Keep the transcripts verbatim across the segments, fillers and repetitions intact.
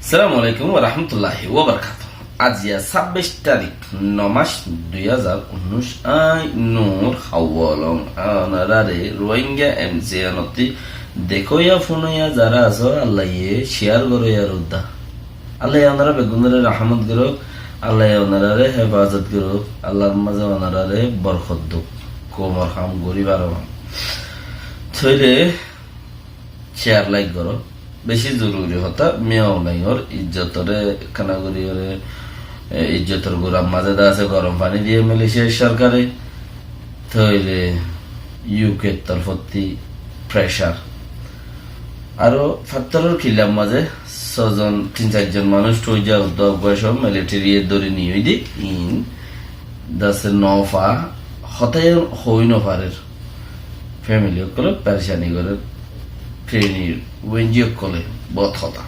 Assalamu alaikum wa rahmatullahi wa barakatuhu. Aijja sábbic tarík, no mac, dui házar unnúic, añí Nur Hawalong, añáráre Rohingya M C N ottú dekóiya fúnoiya zará asó, Allaye share goróiya rudda. Allaye añára beggúnore rahmot gorók, Allaye añáráre hefazot gorók, Allar mazé añáráre borkot douk, koumor ham gorí baró. Tóile share, like goró. Beci zoruri hotá, Miao Laingor ijjotore ekkana gorí ore, e, ijjotor gurar mazé de asé gorom faní diye Malaysiar sorkare. Tóile U K r torfottú pressure. Aró Fattoror Killar mazé sózon, tin sairjon manúic thoijja uddá uggúa só military ye dóri niyói de, in de asé no fa, hotá iyan hoi no farer. Family ókkole perecani gorer, Preni Wenji ókkole, bóut hotá.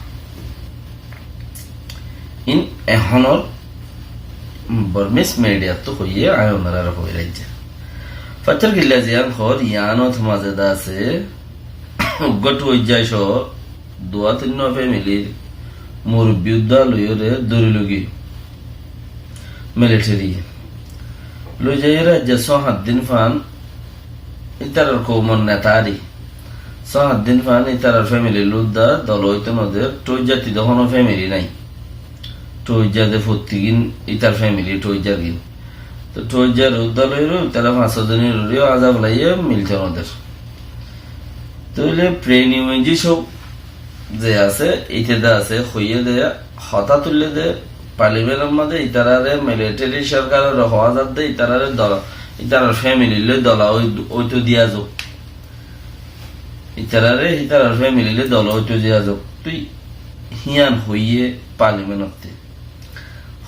In ehónor Burmese media ttu hoiyé, añí onoráre hoi raijja. Fattor Killa ziyán hoór, yiánot mazé de asé, uggúa thoijja só, duwa tinnúa familyr murubbi uddá loiyóre dóri logi military. Loi zaiyóre aijja só hát din fán ítarar koumor neta ari. Só hát din fán ítarar family loi uddá dola óito no der, thoijja ttu de honó family nái. Thoijja de fottigin ítar family thoijjar gin. Tó thoijjar uddá loiyóre ítara fañs só zone loi azab laiye milto no der. Tóile Preni Wenji só ze asé, íte de asé, hoiyé de, hotá tuille de, parliament or mazé ítarare military sorkarore hoó zar de, ítarare dola, ítarar family loi dola ói-, óito diya zouk. Ítarare, ítarar family loi dola óito diya zouk. Tui híyan hoiyé parliament ottú.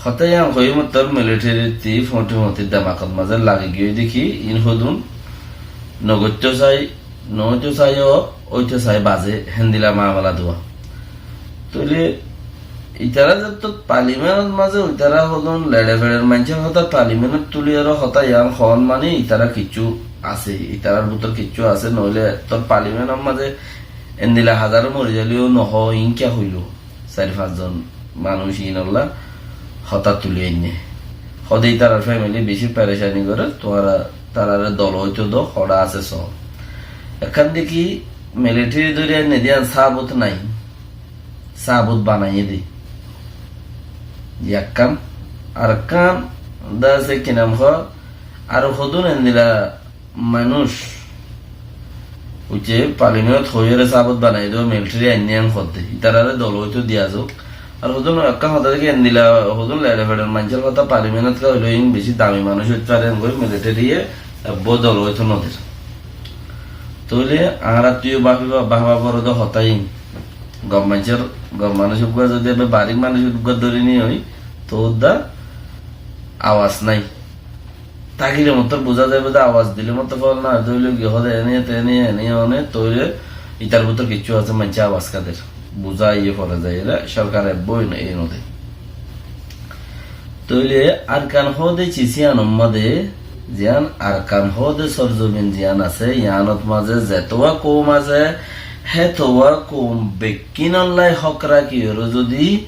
Hotá yián hoiyé mottor military ttú foñti foñti demakot mazé lagi giyói de ki, in hodún no goittó sai, no óito sai, ó óito sai bazé, héndilla mamela duwa. Tóile ítara zettót parliament ot mazé ítara hodún leçe feçer maincór hotá parliament ot tuli aró hotá yián hoón mani ítara kiccú asé, ítarar bútore kiccú asé, noóile tor parliament or mazé endilla hazar mori zaileyó no hoó, in kiyá hoiló? Sair fañs zon manúic inolla hotá tuli ainné. Hode ítarar family beci perecani gorer, tuáñra tarare dola óito do, hoçé asé só. Ekkán de ki military dóri ainné de yián sabut nái, sabut banaiyé de. Ekkán, arekkán de asé ki nam hoó, aró hodún endilla manúic uite parliament ot hoiyóre sabut banai do, military ainné yián hoó de. Ítarare dola óito diya zouk. Ar hodún ekkán hotá de ki endilla hodún leçe feçer maincór hotá parliament ot hoilé in beci dami manúic óit fare, en gorí military ye ebbó dola óito no der. Tóile añárattú yó bafiba, bafa foré de hotá in. Gom maincór, gom manúic uggúa zodi ebbe barik manúic uggúa dóri niyói, tó uddá awaz nái. Tákile mottor buzá zaibo de, awaz dile mottor fol na, tóile ki hoó de, ene, tene, ene, one, tóile ítar bútore kiccú asé, maincé awaz kader. Buzá aiyé fore zaiyóre, sorkare ebbó no, ei no de. Tóile Arkan hoó de cis yián or mazé, ziyán Arkan hoó de sorzomin ziyán asé, yiánot mazé zetuwa koum asé, hétuwa koum bekkínolla hók rakíyore zodi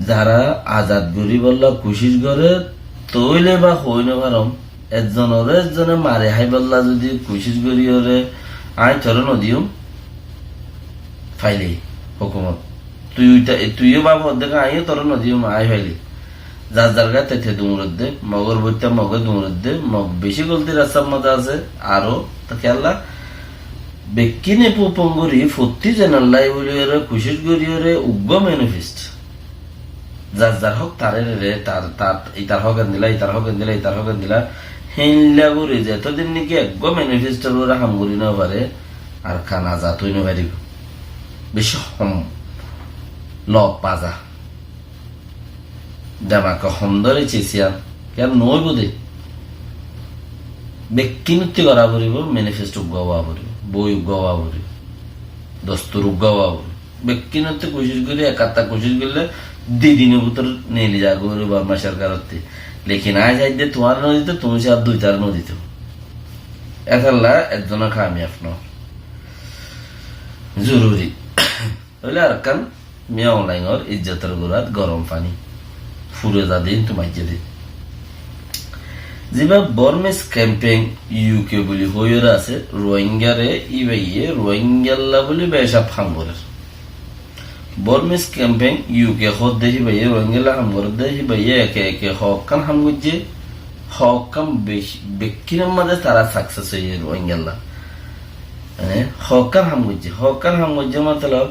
zará azad goríbolla kucíc goré, tóile ba hoi no farom, ezzonore ezzone mari háibolla zodi kucíc goríyore, añí toré no diyum, faile hókumot. Tui uita, tui yó baf hoódde, añí yó toré no diyum, añí faile. Zar zar gáte te duñredde, Mogor boitta Moge duñredde, Mog beci golti rastar mazé asé, aró, to kiyólla, bekkíne pupon gorí, fottí zenor lai buli ore, kucíc gorí ore, uggúa manifest. Zar zar hók taré re, tar, tar, itar hók endilla, itar hók endilla, itar hók endilla. Héndilla gorí zeto din niki eggúa manifestor uore ham gorí no fare, Arkan azad ói no faribo. Beci hom lok baza. Demake hom dóre cis yián, yián no óibo de. Bekkínottú gorá foribo, manifesto uggúa ówa foribo, boi uggúa ówa foribo, dostur uggúa ówa foribo. Bekkínottú kucíc gorí, ekkatta kucíc goille, dui dinor bútore neli zagói Borma sorkarottú. Lekin añí saidde tuáñre no dito, tuñí saidde duitare no dito. Étalla ezzon kamiyaf no. Zoruri. Tóile Arkan Min Aung Hlaingor ijjotor gurat gorom faní fure zade híntu maijje de. Ziba Burmese Campaign U K buli hoiyóre asé, Rohingyare íbaye Rohingyalla buli becaf ham gorer. Burmese Campaign U K hoódde híbaye Rohingyalla ham goredde, híbaye eke eke hoókkan ham goijje, hoókkan bek-, bekkínor mazé tara success óiye Rohingyalla. Mane, hoókkan ham goijje, hoókkan ham goijje motolob,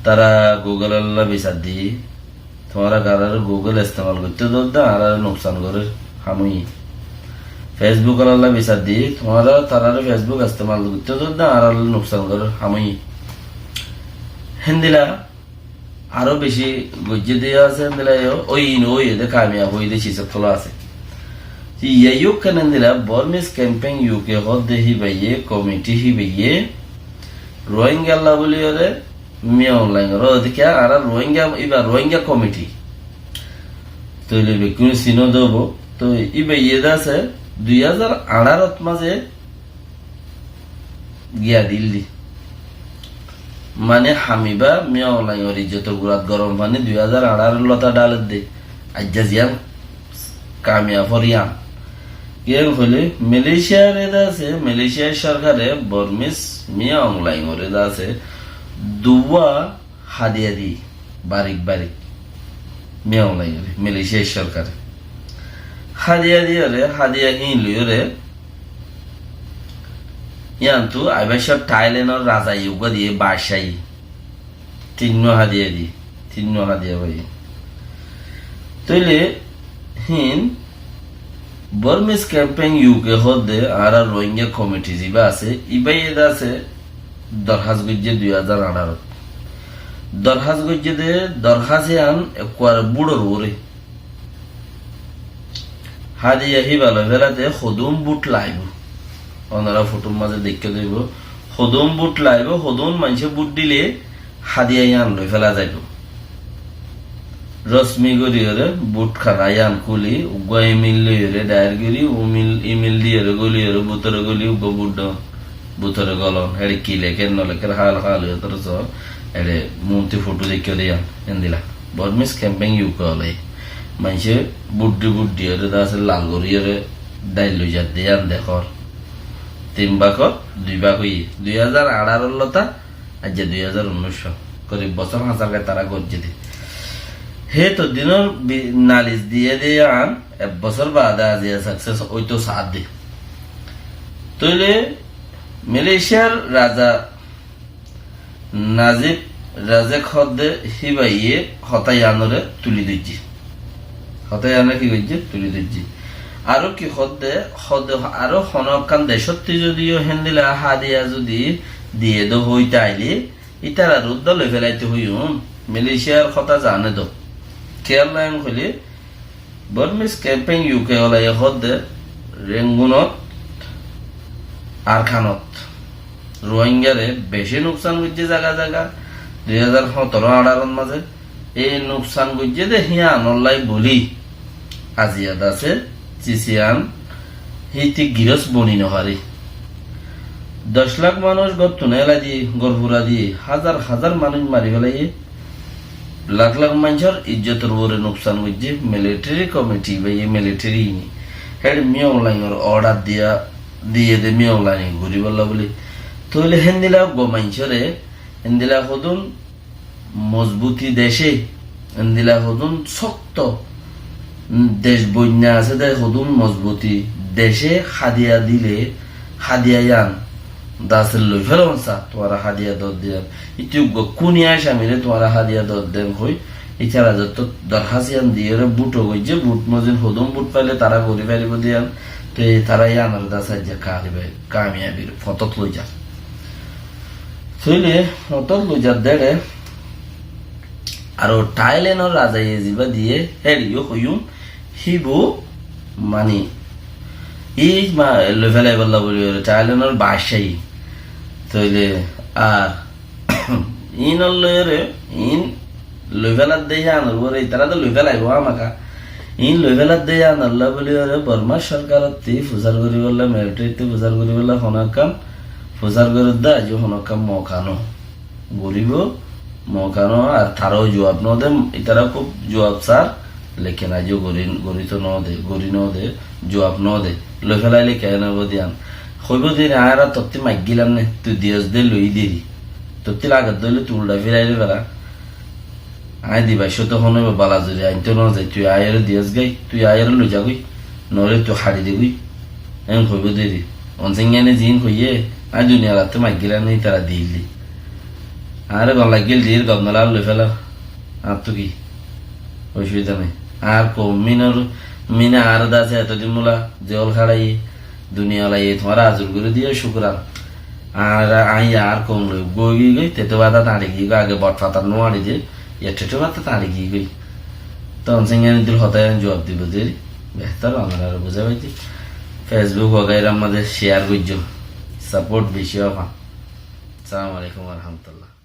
tara Google olla bisar di, tuáñra tarare Google estemal goitté dódde, añárare nuksan gorer ham óiye. Facebook olla bisar di, tuáñra tarare Facebook estemal goitté dódde, añárare nuksan gorer ham óiye. Héndila aró beci goijje de asé, héndila yo, ói no óiye de kamiyab óiye de sis okkol asé. Te iyá yó ekkán héndila Burmese Campaign U K hoódde híbaye, komiti híbaye, Rohingyalla buli ore, Min Aung Hlaing ore, ode kiyá, añára Rohingya, iba Rohingya komiti. Tóile bekkúne sinó de óibo. Toi íbaye de asé, dui házar añçárot mazé giya Dilli. Mane ham iba Min Aung Hlaingor ijjotor gurat gorom faní dui házar añçárot lota dháler de. Aijja ziyán kamiyab ór yián. Kiyá hoilé Malaysiare de asé, Malaysia sorkare Burmese Min Aung Hlaingore de asé, duwa hadiya di, barik barik. Min Aung Hlaingore, Malaysia sorkare. Hadiya diyóre, hadiya híin loiyóre, yiántu aibár sót Thailandor raza uggúa diye, baccáyi. Tinnúa hadiya di, tinnúa hadiya faiye. Tóile híin Burmese Campaign U K hoódde añára Rohingya komiti ziba asé, íbaye de asé dorhás goijje dui házar añçárot. Dorhás goijje de dorhás yián ekkuare bútor uore. Hadiya híba loi félade hodún bút laibo. Onora fotór mazé deikkó de óibo. Hodún bút laibo, hodún maincé bút dile hadiya yián loi féla zaibo. Rosmi goríyore bút hána yián kúli, uggúa email loiyore dair gorí, email, email diyore góliyore bútore góli uggúa bút don. Bútore gólon, héçe ki lekér no lekér hál hál óiye, otoroso héçe muúntu fothú deikkó de yián, héndila. Burmese Campaign U K ólai. Maincé bút di bút diyore de asé lal goríyore dail loi zadde yián dekór. Tin bákor dui bák óiye. Dui házar añçárot lota, aijja dui házar unnúic, korib bosór háñsar gai tara goijje de. Hé to dinor bi-, nalis diye de yián, ek bosór baade aziya success óito saádde. Tóile Malaysiar raza Najib Razak hoódde híbaye hotá yiánore tuli dóijje. Hotá yiánore ki goijje? Tuli dóijje. Aró ki hoódde, hoódde aró honó ekkán decótti zodi yó héndila hadiya zodi diye dó hoói taile, ítarar uddá loi félaito hoiyum, Malaysiar hotá zane dó. Kiyólla en hoilé, Burmese Campaign U K olaye hoódde Rengunot, Arkanot Rohingyare beci nuksan goijje zaga zaga, dui házar hóñtoro añçárot mazé. E nuksan goijje de híyanollai buli aziya dase sisiyan híti girós boni nofarí. Doc lak manúic gór tún elai di, gór fura di, házar házar manúic mari félaiye. Lak lak maincór ijjotor uore nuksan goijje, militeri komiti baiye, militeri ini. Héçe Min Aung Hlaingor odar diya, diye de Min Aung Hlainge goríbolla buli. Tóile héndila uggwá maincóre, héndila hodún mozbuti dece, héndila hodún sókto, dec boinna asé de hodún mozbuti dece hadiya dile, hadiya yián dase loi félon sa, tuáñra hadiya dor diyan. Íte uggwá kúni asamire tuáñra hadiya dor den hoi, ítara zotto dorhás yián diyére búto goijje, bút mozin hodún bút faile tará gorí faribó diyan, te tará yiánore dase aijja kamiyabi, kamiyabir fotót loi zar. Tóile fotót loi zar dere, aró Thailandor razaye ziba diye, héçe yó hoiyum, híbu mani, í ma-, loi félaibolla buli ore Thailandor baccáyi. Tóile ar ín loi ore, ín loi féladde yiánor uore, ítara to loi félaibo hámaka. Ín loi féladde yiánolla buli ore Bormar sorkarottí fusar goríbolla, militarittí fusar goríbolla honó ekkán fusar gorédde aijjó honó ekkán moka no. Goríbo, Mokano ar taró juab no de, itará kúb juab sar, lekin aijjó gorí, gorí to no de, gorí no de, juab no de, loi felaile keén óibo de yián. Hoibo de, añára tottí maiggilam ne, tui diyos de loi diri. Tottí lagar de óile tui ulda firai loi fela. Añí dibaicco to hono bala zuri aintó no zai, tui aiyóre diyos goi, tui aiyóre loi za goi, noóile tui haçi de goi. Eén hoibo de ri. Onsingyane ziín hoiyé, añí duniyar attú maiggilam ne, itará diyéli. Añáre gom laiggél dir gom no lagile loi felar. Añáttu ki? Osubida nai. Añár koum minor, mine añáre de asé etodin bóla, zehól háçaiye, duniyalaiye tuáñre azur gorí diye, cúkuran. Añára, añí añár koum loi goi goi goi, teto bata tañçi giyé goi, age bot fatar no añçi diye, yar teto bata tañçi giyé goi. Ton singyani dir hotá yián juab dibo deri, behtor añára buzái faiti. Facebook wagairar mazé share goijjó, support beci óibo. Assalamu alaikum wa rahmatullah.